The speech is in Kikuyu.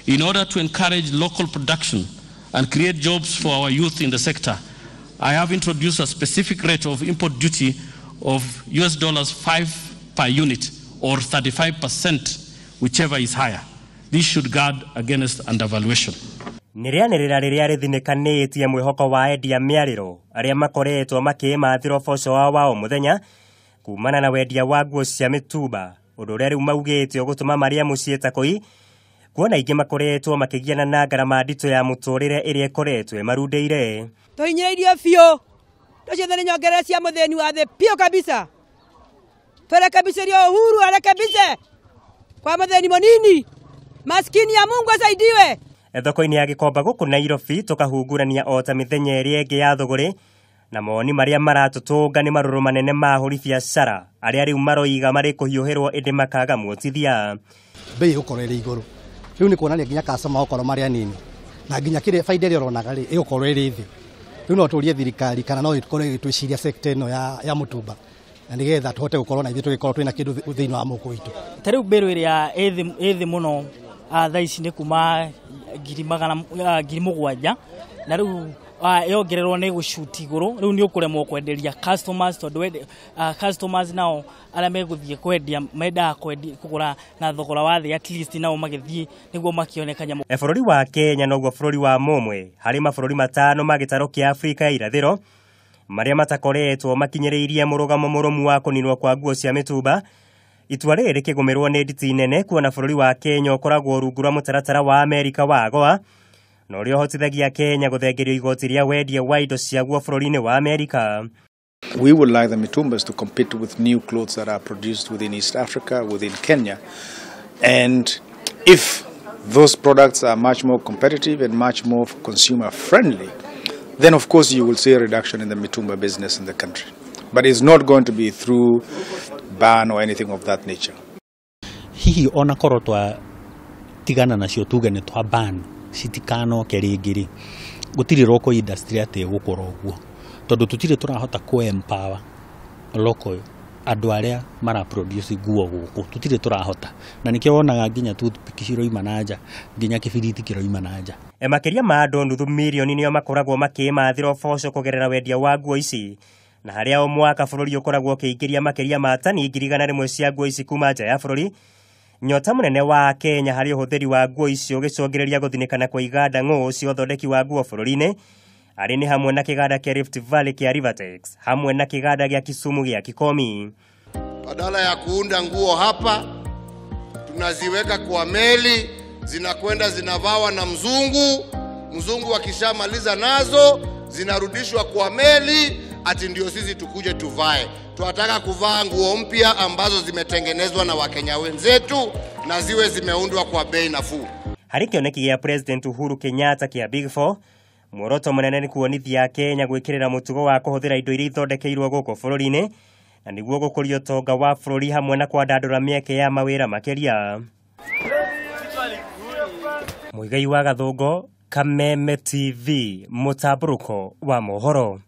In order to encourage local production and create jobs for our youth in the sector, I have introduced a specific rate of import duty of $5 per unit or 35%, whichever is higher. This should guard against undervaluation. Nĩ rĩanĩrĩra rĩrĩa rĩthinĩkanĩtie mwĩhoko wa endia mĩarĩro arĩa makoretwo makĩmathĩra ũboco wao wa o mũthenya kumana na wendia wa nguo cia mĩtumba, ũndũ ũrĩa rĩu maugĩte ũgũtũma marĩa mũciĩ ta kũi, kuona aingĩ makoretwo makĩgiana na ngarama nditũ ya mũtũrĩre ĩrĩa ĩkoretwo ĩmarundĩire. Tũhinyĩrĩirio biũ, tũciothe nĩ nyongerere cia mũthĩni wa thĩ biũ kabisa. Tũrekebicĩrio Uhuru arekebishe kwa mũthĩni mũnini, maskini ya Mungu asaidiwe. Thoko-inĩ ya Gĩkomba gũkũ Nairobi tũkahungurania o ta mĩthenya ĩrĩa ĩngĩ ya thũgũrĩ, na mawoni marĩa maratũtũnga nĩ marũrũ manene ma ahũri biacara arĩa rĩu maroiga marĩ kũhiũhĩrwo ĩndĩ makaga muotithia. Bei ĩgũkorwo ĩrĩ igũrũ, rĩu nĩ kuonania nginya customer gũkorwo marĩ anini na nginya kĩrĩa baida ĩrĩa ũronaga rĩ ĩgũkorwo ĩrĩ thĩ. Rĩu no tũrie thirikari kana no ĩkorwo ĩgĩtwĩciria sector ĩno ya mũtumba, na nĩgetha tũhote gũkorwo na ithuĩ tũgĩkorwo twĩna kĩndũ thĩinĩ wa mũhuko witũ. Ta rĩu mbĩrũ ĩrĩa ĩ thĩ mũno thaa ici nĩ kuma ngiri magana, 7,000, na rĩu yongererwo nĩ gũcuti igũrũ, rĩu nĩ ũkũremwo kwenderia customers tondũ customers nao arĩa megũthiĩ kwendia mendaga kũgũra na thogora wa thĩ at least nao magĩthiĩ nĩguo makĩone kanyamũ. Bũrũri wa Kenya noguo bũrũri wa mũmwe harĩ mabũrũri matano ma gĩtarũ kĩa Afrika ya irathĩro marĩa matakoretwo makinyĩrĩirie mũrũgamo mũrũmu wa kũninwo kwa nguo cia mĩtumba. Itua rĩrĩ rĩkĩgũmĩrwo nĩ nditi nene kuona bũrũri wa Kenya ũkoragwo rungu rwa mũtaratara wa Amerika wa AGOA, na ũrĩa ũhotithagia Kenya gũthengerio igoti rĩa wendia wa indo ciaguo bũrũri-inĩ wa Amerika. We would like the mitumbas to compete with new clothes that are produced within East Africa, within Kenya. And if those products are much more competitive and much more consumer friendly, then of course you will see a reduction in the mitumba business in the country. But it's not going to be through ban or anything of that nature. Hihi ona korwo twa tigana nacio tuge nĩ twa ban citikanoke rĩngĩ rĩ, gũtirĩ local industry atĩ ĩgũkorwo ũguo, tondũ tũtirĩ tũrahota kũ empower local andũ arĩa mara produce nguo gũkũ, tũtirĩ tũrahota, na nĩkĩo wonaga nginya toothpick ciroima na nja, nginya kĩbiriti kĩroima na nja. Makĩria ma andũ nuthu mirioni nĩo makoragwo makĩmathĩra ũboco kũgerera wendia wa nguo ici, na harĩa o mwaka bũrũri ũkoragwo ũkĩingĩria makĩria ma tani 100,000 cia nguo ici kuma nja ya bũrũri. Nyota mũnene wa Kenya harĩ ũhũthĩri wa nguo icio ũgĩcũngĩrĩria gũthinĩkana kwa iganda ng'ũ cia ũthondeki wa nguo bũrũri-inĩ, arĩ nĩ hamwe na kĩganda kĩa Rift Valley kĩa Rivatex hamwe na kĩganda gĩa Kisumu gĩa Kikomi. Badala ya kuunda nguo hapa tunaziweka kwa meli, zinakwenda zinavawa na mzungu, mzungu akishamaliza nazo zinarudishwa kwa meli, ati ndio sisi tukuje tuvae. Tunataka kuvaa nguo mpya ambazo zimetengenezwa na Wakenya wenzetu na ziwe zimeundwa kwa bei nafuu. Harĩ kĩoneki gĩa President Uhuru Kenyatta kĩa Big Four, muoroto mũnene nĩ kuonithia Kenya gwĩkĩrĩra mũtugo wa kũhũthĩra indo iria ithondekeirwo gũkũ bũrũri-inĩ, na nĩguo gũkũria ũtonga wa bũrũri hamwe na kwandandũra mĩeke ya mawĩra makĩria. Muigai wa Gathũngũ, Kameme TV, mũtambũrũko wa mohoro.